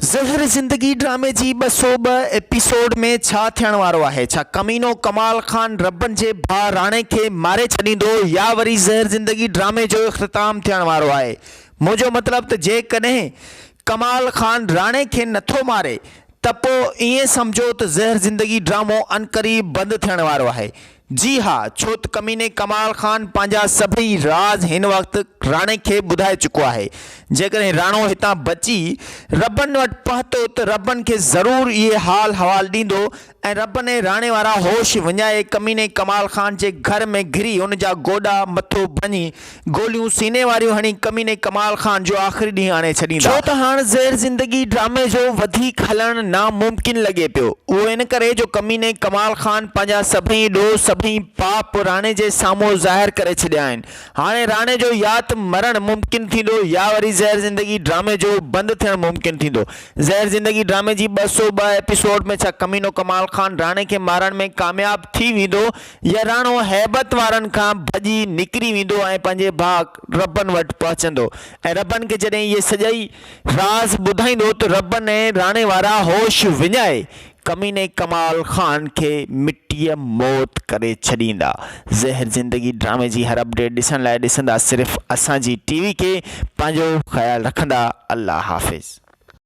زهر زندگي ڊرامي جي 202 ايپيسوڊ ۾ ڇا ٿيڻ وارو آهي؟ ڇا ڪمينو ڪمال خان ربن جي ڀاء راڻي کي ماري ڇڏيندو يا وري زهر زندگي ڊرامي جو اختتام ٿيڻ وارو آهي؟ منهنجو مطلب ته جيڪڏهن ڪمال خان راڻي کي نٿو ماري ته پوء ائين سمجهو ته زهر زندگي ڊرامو عنقريب بند ٿيڻ وارو آهي. جي ها، ڇو ته ڪميني ڪمال خان پنهنجا سڀئي راز هن وقت راڻي کي ٻڌائي چڪو آهي. جيڪڏهن راڻو هتان بچي ربن وٽ پهتو ته ربن کي ضرور اهي حال حوال ڏيندو ۽ ربن ۽ راڻي وارا هوش وڃائي ڪميني ڪمال خان جي گهر ۾ گهري ان جا گوڏا مٿو ڀڃي گوليون سيني واريون هڻي ڪميني ڪمال خان جو آخري ڏينهن آڻي ڇڏيندا. ڇو ته هاڻ زهر زندگي ڊرامي جو وڌيڪ هلڻ ناممڪن لڳي پيو. اهو ان ڪري جو ڪميني ڪمال خان پنهنجا سڀئي ڏوهه سڀئي پاپ راڻي جي سامهون ظاهر ڪري ڇڏيا آهن. هاڻي راڻي جو يا ته مرڻ ممڪن ٿيندو يا وري زهر زندگي ڊرامي جو بند ٿيڻ ممڪن ٿيندو. زهر زندگي ڊرامي جي 202 ايپيسوڊ ۾ ڇا ڪمينو ڪمال خان راڻي کي مارڻ ۾ ڪامياب ٿي ويندو يا راڻو هيبت وارن کان ڀڄي نڪري ويندو ۽ پنهنجي ڀاء ربن وٽ پهچندو ۽ ربن کي جڏهن اهي سڄائي راز ٻڌائيندو ته ربن ۽ راڻي وارا هوش وڃائي ڪميني ڪمال خان کي مٽيء موت ڪري ڇڏيندا. زهر زندگي ڊرامي جي هر اپڊيٽ ڏسڻ لاء ڏسندا صرف اسان جي ٽي وي کي پنهنجو خيال رکندا الله حافظ.